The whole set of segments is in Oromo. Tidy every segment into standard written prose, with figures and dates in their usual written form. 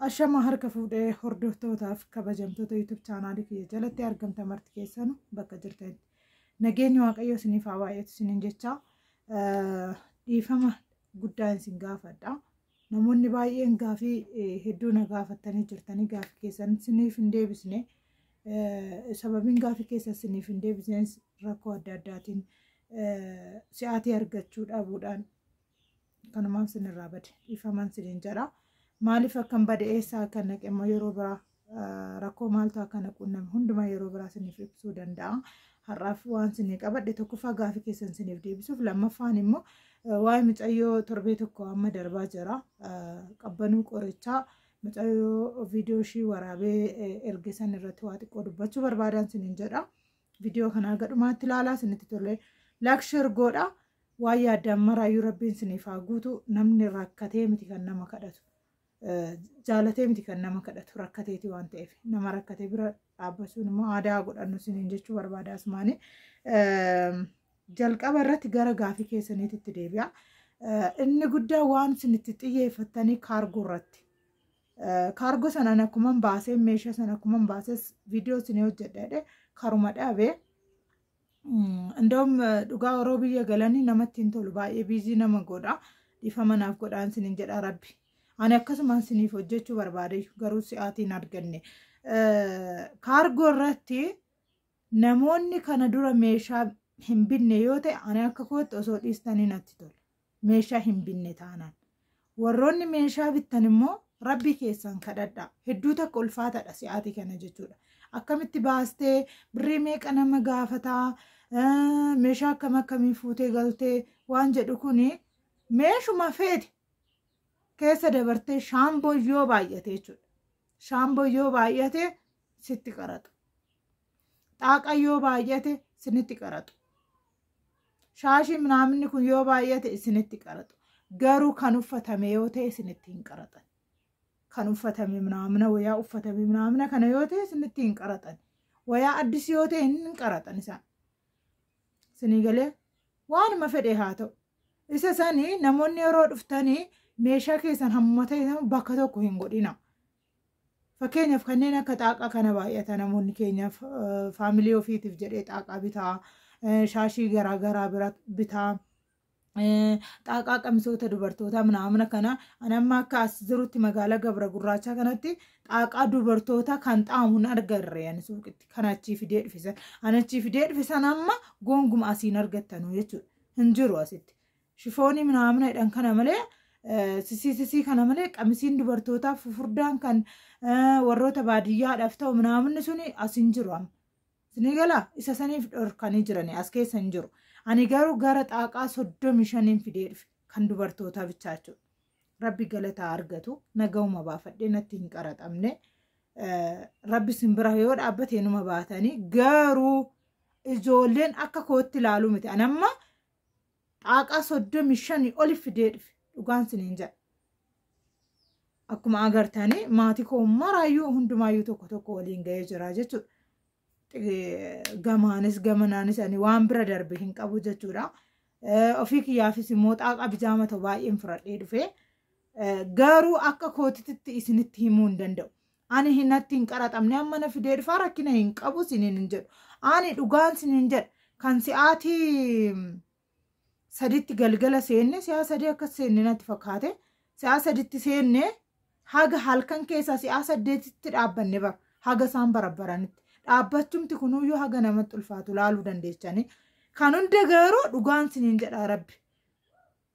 Ashama harka fuudhee hordoftootaaf kabajamtoota YouTube chaanaalii kiyya jalatti argamta marti keessanu bakka jirtanitti. Nageenyi Waaqayyoo isiniif haa baay'atu isiniin jecha dhiifama guddaa isin gaafadha. Namoonni baay'een gaafii hedduu na gaafattanii jirtanii gaafii keessan isiniif hin deebisne. Sababiin gaafii keessan isiniif hin deebisne rakkoo adda addaatiin si'aatii argachuu dhabuudhaan kanumaaf isinirraa bade dhiifaman isiniin jedha. Maaliif akkan bade eessaa akka naqe immoo yeroo biraa rakkoo maaltu akka na qunname hundumaa yeroo biraa isiniif ibsuu danda'a. Har'aaf waan isinii qabadhe tokkoffaa gaafii keessan isiniif deebisuuf lammaffaan immoo waa'ee mucayyoo torbee tokko amma darbaa jira. Qabbanuu qorichaa mucayyoo viidiyoo ishii waraabee erge san irratti waa xiqqoo dubbachuu barbaadan isiniin jedha. Viidiyoo kana gadhumaatti ilaalaa isinitti tolee like share godha. Waan yaaddaan maraayyuu rabbiin isiniif haa guutu namni rakkatee miti kan nama kadhatu. Jaalatee miti kan nama kadhatu rakkateeti waan ta'eef nama rakkatee bira dhaabbachuun immoo aadaa godhannu isiniin jechuu barbaada asumaani. Jalqaba irratti gara gaafii keessaniitti deebi'a. Inni guddaa waan isinitti xiyyeeffattanii kaargoo irratti. Kaargoo sanaan akkuma baasee meeshaa sana akkuma baasee viidiyoo isinii hojjedha jedhee karuma dhaabee. Indoom dhugaa yeroo biyya galanii namatti hin tolu baay'ee busy nama godha. Dhiifama naaf godhaan isiniin jedha rabbi. Ani akkasumaan isiniif hojjechuu barbaade garuu si'aatiin arganne. Kaargoo irratti namoonni kana dura meeshaa hin binne yoo ta'e ani akka kootti osoo dhiistanii natti tola. Meeshaa hin binne taanaan. Warroonni meeshaa bittan immoo rabbi keessan kadhadhaa. Hedduu takka ulfaataadha si'aatii kana jechuudha. Akkamitti baastee birrii meeqa nama gaafataa meeshaa akkam akkamii fuutee galtee waan jedhu kuni meeshuma feete keessa dabartee shaamboo yoo baay'ate jechuudha. Shaamboo yoo baay'ate sitti qaraxu. Xaaqa yoo baay'ate sinitti qaraxu. Shaashii minaaminni kun yoo baay'ate isinitti qaraxu. Garuu kan uffatame yoo ta'e isinitti hin qaraxan. Kan uffatame minaamina wayaa uffatame minaamina kana yoo ta'e isinitti hin qaraxan. Wayaa addis yoo ta'e hin qaraxan isaan. Isinii galee waanuma fedhe haa ta'u. Isa sanii namoonni yeroo dhuftanii meeshaa keessan hamma ta'e bakka tokko hin godhina. Fakkeenyaaf kanneen akka xaaqaa kana baay'ata namoonni keenyaaf faamilii ofiitiif jedhee xaaqaa bitaa, shaashii garaagaraa bitaa, xaaqaa qamisoota dubartootaa minaamina kana ani amma akka as jirutti magaalaa Gabra Gurraachaa kanatti xaaqaa dubartootaa kan xaamu hin argarre ani suuqitti kan achii fidee dhufe san. Ani achii fidee dhufe san amma gonguma asiin argattanu jechuudha. Hin jiru asitti. Shifoonii minaamina jedhan kana malee sisii sisii kana malee qamisiin dubartootaa fufurdaan kan warroota baadiyyaadhaaf ta'u minaaminni suni as hin jiru amma. Isinii galaa isa saniif dhorkanii jiranii as keessa hin jiru. Ani garuu gara xaaqaa 35 fidee dhufe kan dubartootaa bichaa jechuudha. Rabbi galataa argatu nagahuma baafadhee natti hin qaraxamne. Rabbi simbira yoo dhaabbate numa baatanii garuu ijoolleen akka kootti ilaaluu miti. Ani amma xaaqaa 35 oli fidee dhufe dhugaan siniin jedha. Akkuma agartanii maatii koo maraayyuu hundumaayyuu tokko tokko waliin ga'ee jira jechuudha. Gamaanis gamanaanis ani waan bira darbe hin qabu jechuudha. Ofii kiyyaafis immoo xaaqaa bijaama ta'u baay'een fudhadhee dhufe. Garuu akka kootitti isinitti himuu hin danda'u. Ani hinatti hin qaraxamne amma na fidee dhufaa rakkina hin qabu isiniin hin jedhu. Ani dhugaan isiniin jedha. Kan si'aatii saditti galgala seenne si'a sadii akkas seenne natti fakkaate. Si'a saditti seenne haga halkan keessaa si'a saddeetitti dhaabbanne bara haga isaan barabbaranitti. Dhaabbachumti kunuyyuu haga namatti ulfaatu laaluu dandeechanii. Kan hunda garuu dhugaan isiniin jedha rabbi.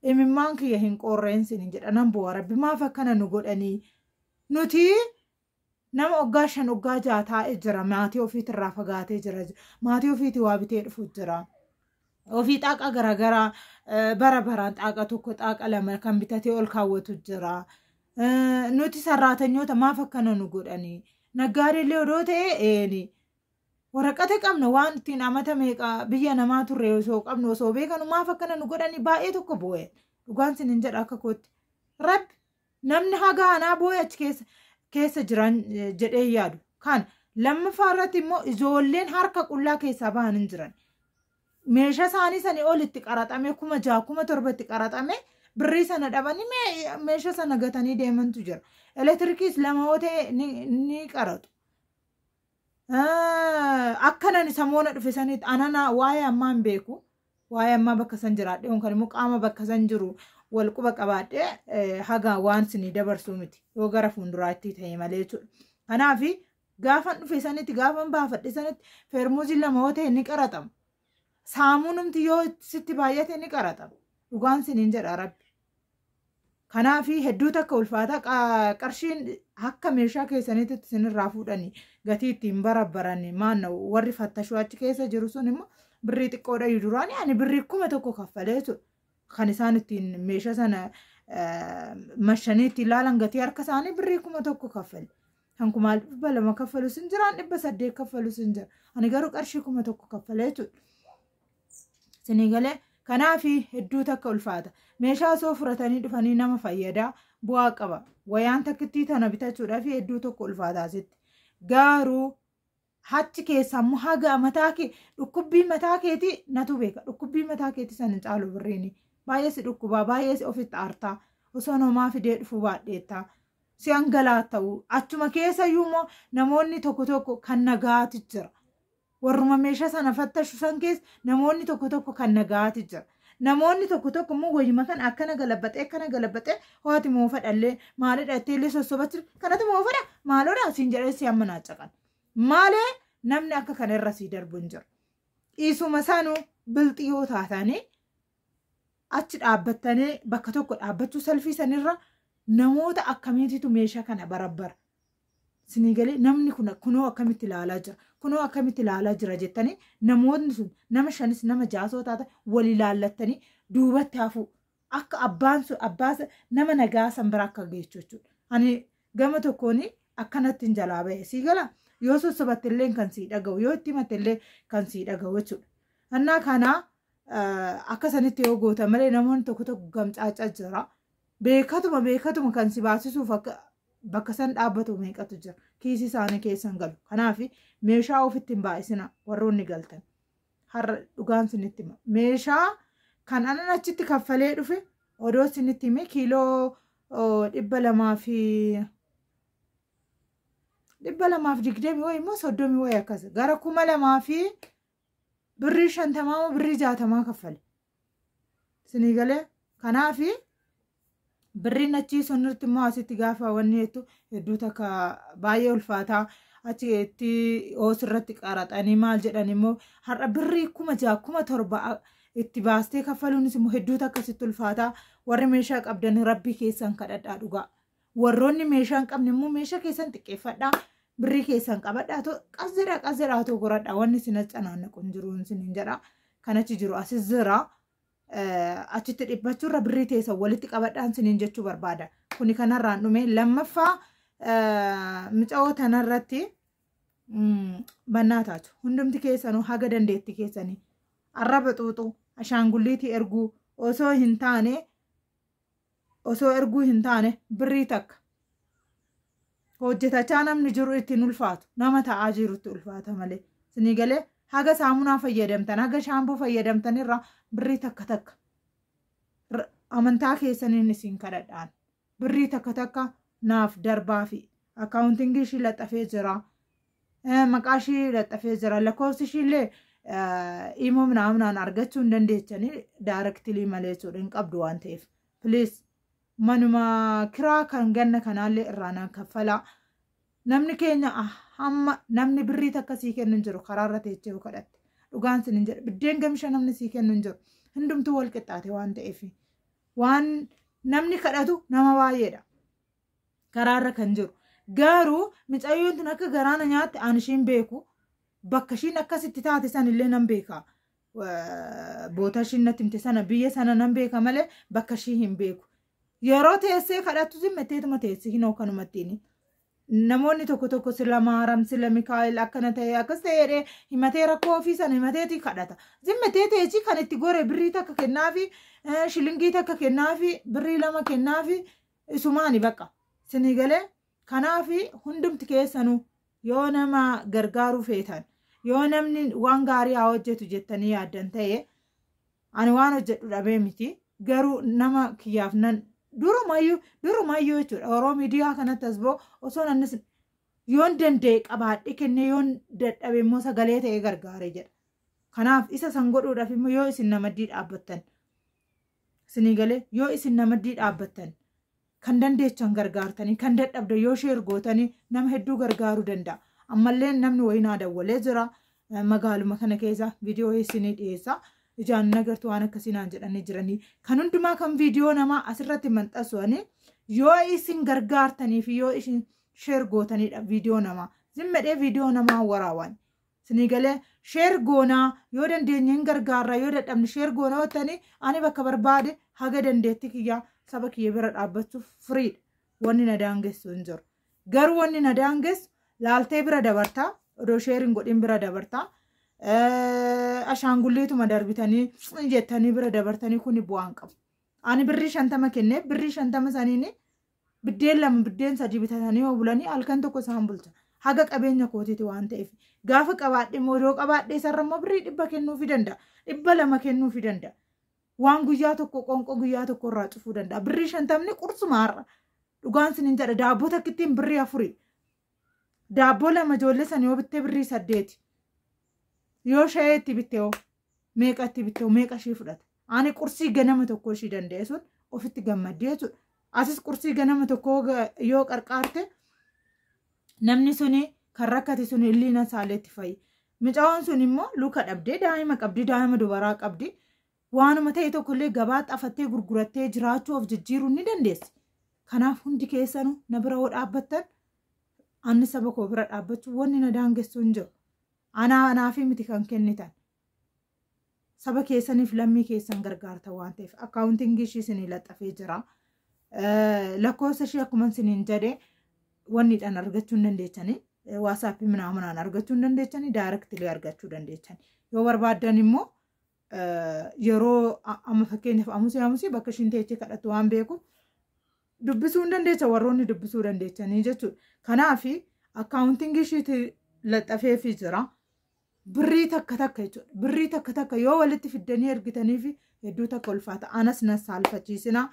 Imimmaan kiyya hin qorreen isiniin jedha nan bu'a rabbi maaf akkana nu godhanii. Nuti nama waggaa 5 waggaa 6 taa'ee jira maatii ofiitirraa fagaatee jira maatii ofiitii waa bitee dhufu jira. Ofii xaaqa garaagaraa bara baraan xaaqa tokko xaaqa lama kan bitatee ol kaawwatu jira. Nuti sarraatanyoota maaf akkana nu godhanii. Naggaadeellee odoo ta'e eeni. Waraqata qabna waan ittiin amata meeqa biyya namaa turre osoo qabnu osoo beekanu maaf akkana nu godhanii baay'ee tokko boo'e. Dhugaan sinin jedha akka kootti. Rabbi namni haga anaa boo'e achi keessa jiran jedhee yaadu. Kan lammaffaa irratti immoo ijoolleen harka qullaa keessaa bahan hin jiran. Meeshaa isaanii sanii ol itti qaraxame 6,000 7,000 itti qaraxame birrii sana dhabanii meeshaa sana gatanii deemantu jira. Elektirikiis 2 yoo ta'e ni qaraxu. Akkanan samoona dhufe sanitti anana waa'ee ammaa hin beeku. Waa'ee ammaa bakka san jiraadhe yookaan immoo qaama bakka san jiru wal quba qabaadhee haga waan sinii dabarsuu miti yoo gara fuulduraatti ta'e malee jechuudha. Kanaaf gaafan dhufe sanitti gaafan baafadhe sanitti feermuuziin 2 yoo ta'e ni qaraxama. Saamuunumti yoo sitti baay'ate ni qaraxama. Dhugaan siniin jedha Rabbi. Kanaaf hedduu takka ulfaata qarshiin akka meeshaa keessanitti isinirraa fuudhanii gatii ittiin barabbaranii maanna warri fattashuu achi keessa jiru sun immoo birrii xiqqoodha duraanii ani birrii 1000 kaffalee jechuudha. Kan isaan ittiin meeshaa sana mashanii ittiin ilaalan gatii harka isaanii birrii 1000 kaffale. Kan 2,200 kaffalus hin jiraan 800 kaffalus hin jira. Ani garuu qarshii 1000 kaffalee jechuudha. Isinii galee kanaaf hedduu takka ulfaata. Meeshaa osoo fudhatanii dhufanii nama fayyadaa bu'aa qaba. Wayaan takkittii tana bitachuudhaaf hedduu tokko ulfaata asitti. Garuu achi keessa immoo haga mataa kee dhukkubbii mataa keetii natu beeka. Dhukkubbii mataa keetii san hin caalu birriini. Baay'ee si dhukkubaa baay'ee si ofitti aartaa osoo namaa fidee dhufuu baadheettaa. Si hangalaa ta'u achuma keessa iyyuu immoo namoonni tokko tokko kan nagaatu jira. Warruma meeshaa sana fattashu san keessa namoonni tokko tokko kan nagaatu jira. Namoonni tokko tokko immoo wayima kan akkana galabaxee akkana galabaxee ho'ati moofadhallee maalidha ittiillee sossobatti kanatu moofadha maaloodha siin jedhee si amma naacaqan. Maalee namni akka kana irra sii darbu hin jiru. Isuma sanuu bilxii yoo taatanii achi dhaabbattanii bakka tokko dhaabbachuu salfii sanirra namoota akkamiititu meeshaa kana barabbara. Isinii galee namni kun kunoo akkamitti ilaalaa jira kunoo akkamitti ilaalaa jira jettanii namoonni sun nama 5 nama 6 taatan wal ilaallattanii duubatti hafuu akka abbaan sun abbaa nama nagaa san bira akka geessu jechuudha. Ani gama tokkoon akkanatti hin jalaa ba'e sii gala yoo sossobatte illee kan sii dhaga'u yoo itti himatte illee kan sii dhaga'u jechuudha. Annaa kana akka sanitti yoo goota malee namoonni tokko tokko gamcaacaa jira. Beekatuma beekatuma kan si baasisuuf akka bakka san dhaabbatu meeqatu jira. Kiisii isaanii keessan galu. Kanaaf meeshaa ofitti hin baay'isina warroonni galtan. Har'a dhugaan sinitti hima. Meeshaa kan anan achitti kaffalee dhufe odoo sinitti hime kiiloo 200 fi 220 wayi immoo 30 wayi akkas gara 2000 fi birrii 50 moo birrii 60 kaffale. Isinii galee kanaaf birriin achii sunirratti immoo asitti gaafa wanni jettu hedduu takka baay'ee ulfaataa achi hoosirratti qaraxanii maal jedhan immoo har'a birrii 6,000 7,000 itti baastee kaffaluunis immoo hedduu takka sitti ulfaataa. Warri meeshaa qabdan rabbii keessan kadhadhaa dhugaa. Warroonni meeshaa hin qabne immoo meeshaa keessan xiqqeeffadhaa birrii keessan qabadhaa too qas jedhaa qas jedhaa too goradhaa wanni isin canaannaqu hin jiru isin jedha. Kan achi jiru asis jira. Achitti dhiphachuurra birrii teessan walitti qabadhaan siniin jechuu barbaada. Kuni kanarraan dhume lammaffaa mica'oo tanarratti bannaa taatu. Hundumti keessanuu haga dandeetti keessanii arraba xuuxuu ashaangulliitii erguu osoo hin taane osoo erguu hin taane birrii takka hojjetachaa namni jiru ittiin ulfaatu nama ta'aa jirutti ulfaata malee. Isinii galee haga saamunaa fayyadamtan haga shaampoo fayyadamtan irraa birrii takka takka amantaa keessaniin isin kadhadhaan birrii takka takka naaf darbaa fi akkaawuntingii ishii laxxafee jira. Maqaa ishii laxxafee jira. Lakkoofsi ishii illee imo minaaminaan argachuu hin dandeechanii directly malee jechuudha hin qabdu waan ta'eef. Please manuma kiraa kan ganna kanaallee irraa naan kaffalaa. Namni keenya hamma namni birrii takka sii kennu hin jiru karaarra teechee yoo kadhatte. Dhugaan sin hin jedhu biddeen gamisha namni sii kennu hin jiru. Hundumtuu wal qixxaate waan ta'eef. Waan namni kadhatu nama baay'eedha. Karaarra kan jiru. Garuu micayyoon tun akka garaana nyaatte ani ishiin beeku. Bakka ishiin akkasitti taate san illee nan beeka. Boota ishiin natti himte sana biyya sana nan beeka malee bakka ishii hin beeku. Yeroo teessee kadhattu zimmetteetuma teessi hinoo kanumattiin. Namoonni tokko tokko sila maaram sila Mikaa'el akkana ta'e akkas ta'e jedhee himatee rakkoo ofii sana himateeti kadhata. Zimmetee teechi kan itti gore birrii takka kennaafi shilingii takka kennaafi birrii 2 kennaafi isumaani bakka. Sinii galee kanaafi hundumti keessanuu yoo nama gargaaruu feetan yoo namni waan gaarii haa hojjetu jettanii yaaddan ta'e ani waan hojjedhu dhabee miti garuu nama kiyyaaf nan Durumayyuu jechuudha. Yeroo miidiyaa kanatti as ba'u osoo nannis yoon danda'e qabaadhe kennee, yoon dadhabe immoo sagalee ta'ee gargaaree jedha. Kanaaf isa san godhuudhaaf immoo yoo isin namaddii dhaabbattan, isinii galee, yoo isin namaddii dhaabbattan, kan dandeechan gargaartanii, kan dadhabde yoo share gootanii, nama hedduu gargaaruu danda'a. Ammallee namni wayii naa dawwalee jira. Magaaluma kana keessa viidiyoo isinii dhiyeessa. Ijaan nagartu waan akkasii naan jedhanii jiranii. Kan hundumaa kan viidiyoo namaa asirratti maxxansuani yoo isin gargaartanii fi yoo isin share gootanidha viidiyoo namaa. Zimmedhee viidiyoo namaa waraawan. Isinii galee, share goonaa, yoo dandeenye hin gargaarra, yoo dadhabne share goonaa jettanii, ani bakka barbaade haga dandeetti kiyyaa saba kiyya bira dhaabbachuuf firiidha. Wanni na daangessu hin jiru. Garuu wanni na daangessu laaltee bira dabartaa, odoo share hin godhin bira dabartaa. Ashaangulliituma darbitanii jettanii bira dabartanii kuni bu'aan qabu. Ani birrii 50 kennee, birrii 50 saniin biddeen lama, biddeen sadii bitatanii yoo bulanii halkan tokko isaan bulcha. Haga qabeenya kootiiti waan ta'eef. Gaafa qabaadhe immoo, odoo qabaadhe sarara immoo birrii 100 kennuufii danda'a. 200 kennuufii danda'a. Waan guyyaa tokko qoonqoo guyyaa tokko irraa cufuu danda'a. Birrii 50ni qursuma har'a. Dhugaan sin hin jedha, daabboo takkittiin birrii 4. Daabboo lama ijoollee sana yoo bittee birrii 8. Yoo shayee itti bitte hoo, meeqa itti bitte hoo, meeqa ishii fudhata? Ani qursii ganama tokko ishii danda'e sun ofitti gammaddee jechuudha. Asis qursii ganama tokko yoo qarqaarte, namni suni kan rakkate suni illiina isaaleetti fa'i. Mucaan sun immoo luka dhabdee, daa'ima qabdi, daa'ima dubaraa qabdi. Waanuma ta'e tokkollee gabaa xafattee gurgurattee jiraachuu, of jijjiiruu ni dandeessi. Kanaaf hundi keessanuu na bira yoo dhaabbattan, anni saba koo bira dhaabbachuu wanni na daangessu hin jiru. Anaa anaafi miti kan kennitan. Saba keessaniif, lammii keessan gargaarta waan ta'eef, accountingii ishii isinii laxxafee jira. Lakkoofsa ishii akkuma isiniin jedhe wanniidhaan argachuu hin dandeechanii. WhatsAppii minaamunaan argachuu hin dandeechanii, directly argachuu dandeechanii. Yoo barbaaddan immoo yeroo amma fakkeenyaaf amusii amusii bakka ishiin teechee kadhattu waan beekuuf dubbisuu hin dandeecha, warroonni dubbisuu dandeechanii jechuudha. Kanaaf accountingii ishiitti laxxafeefii jira. Birrii takka takka jechuudha. Birrii takka takka yoo walitti fiddanii ergitanii fi hedduu takka ulfaata. Anas na saalfachiisina.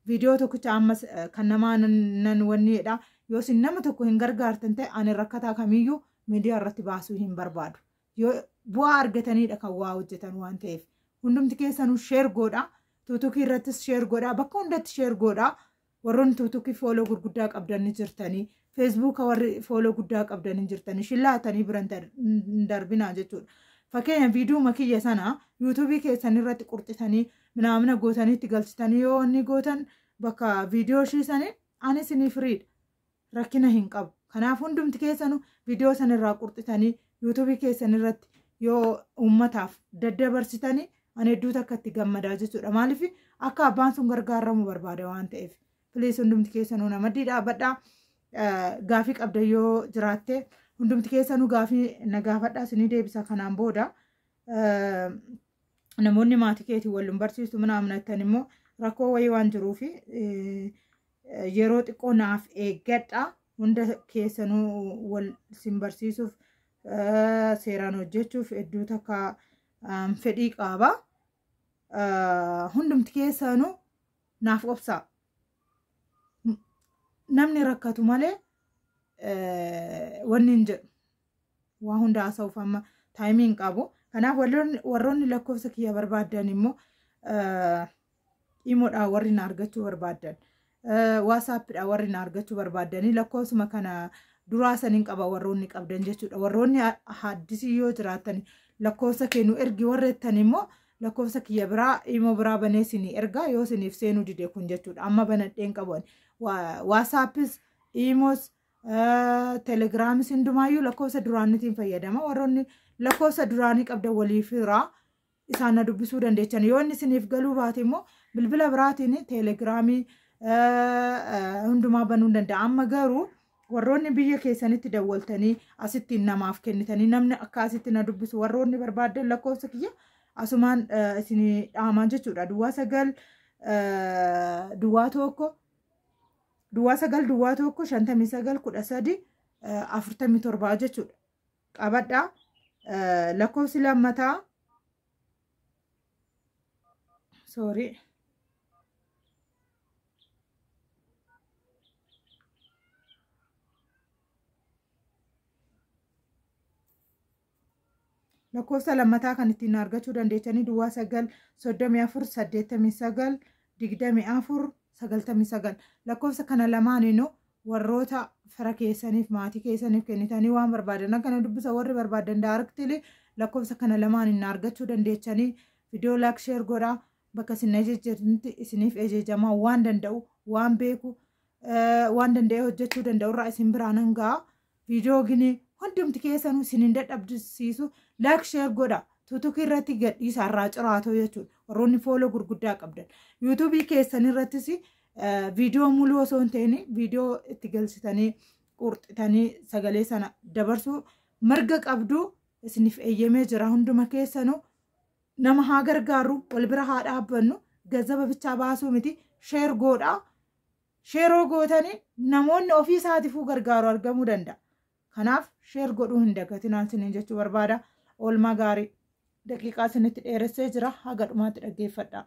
Viidiyoo tokkicha ammas kan namaa nan wanniidha. Yoo isin nama tokko hin gargaartan ta'e, ani rakkataa kamiyyuu miidiyaa irratti baasuu hin barbaadu. Yoo bu'aa argataniidha kan waa hojjetan waan ta'eef. Hundumti keessanuu share godhaa. TikTokii irrattis share godhaa. Bakka hundatti share godhaa. Warroonni TikTokii follow gurguddaa qabdan ni jirtanii. Facebooka warri follow guddaa qabdan ni jirtanii. Shillaatanii bira hin darbinaa jechuudha. Fakkeenya viidiyoo kiyya sana YouTubeii keessan irratti qurxisanii minaamina gootanii itti galchitanii yoo inni gootan bakka viidiyoo ishiisanii, ani isinii firiidha. Rakkina hin qabu. Kanaaf hundumti keessanuu viidiyoo sana irraa qurxisanii YouTubeii keessan irratti yoo uummataaf daddabarsitanii, ani hedduu takka itti gammadaa jechuudha. Maaliif, akka abbaan sun gargaaramu barbaada waan ta'eef. Please, hundumti keessanuu namaddii dhaabbadhaa. Gaafii qabda yoo jiraatte, hundumti keessanuu gaafii na gaafadhaa, isinii deebisa kanaan booda. Namoonni maatii keetiin wal barsiistu minaaminattan immoo rakkoo wayii waan jiruufi yeroo xiqqoo naaf eeggadha. Hunda keessanuu wal isin barsiisuuf, seeraan hojjechuuf hedduu takka fedhii qaba. Hundumti keessanuu naaf obsaa. Namni rakkatu malee wanni hin jedhu. Waa hunda haasa'uuf amma timeii hin qabu. Kanaaf warroonni lakkoofsa kiyya barbaaddan immoo, imoodhaan warri na argachuu barbaaddan, WhatsAppiidhaan warri na argachuu barbaaddanii, lakkoofsuma kana duraa saniin qaba warroonni qabdan jechuudha. Warroonni haddisii yoo jiraatan, lakkoofsa kennu ergi warreettan immoo, lakkoofsa kiyya biraa imo biraa banee isinii ergaa yoo isiniif seenuu dide kun jechuudha. Amma banadheen qabu. WhatsAppis, imos, Telegramis hundumaayyuu lakkoofsa duraaniitiin fayyadama. Warroonni lakkoofsa duraanii qabdan waliif hiraa, isaan na dubbisuu dandeechan. Yoo inni isiniif galuu baate immoo bilbila biraatiin Telegramii hundumaa banuu danda'a. Amma garuu warroonni biyya keessanitti dawwaltanii asittiin namaaf kennitanii namni akka asitti na dubbisu warroonni barbaaddan, lakkoofsa kiyya asumaan isinii dhaamaa jechuudha. 09 duwwaa 1, 09 duwwaa 1 59 13 47 jechuudha. Qabadhaa. Lakkoofsi lammataa, sorry. Lakkoofsa lammataa kan ittiin argachuu dandeechanii duwwaa 9 34 89 24 99. Lakkoofsa kana lamaaniinuu warroota fira keessaniif, maatii keessaniif kennitanii waan barbaadan akkana dubbisa warri barbaadan directly lakkoofsa kana lamaaniin argachuu dandeechanii. Viidiyoo like, share godhaa. Bakka isin ajajjanitti isiniif ajajamaa waan danda'u, waan beeku, waan danda'e hojjechuu danda'u irraa isin biraan hangaa. Viidiyoo gini hundumti keessanuu isin hin dadhabsiisu. Like, share godha. Tutukii irratti gadhiisa irraa ciraatoo jechuudha. Warroonni follow gurguddaa qabdan YouTubeii keessan irrattis viidiyoo muluu osoo hin ta'in viidiyoo itti galchitanii qurxitanii sagalee sana dabarsuu mirga qabdu, isiniif eeyyamee jira. Hunduma keessanuu nama haa gargaaru, wal bira haa dhaabbannu. Gazzaba bichaa baasuu miti, share godhaa. Shareoo gootanii namoonni ofii isaatiifuu gargaaru argamuu danda'a. Kanaaf share godhuu hin dagatinaan isiniin jechuu barbaada. Oolmaa gaarii. Daqiiqaa isinitti dheeressee jira, haga dhumaatti dhaggeeffadha.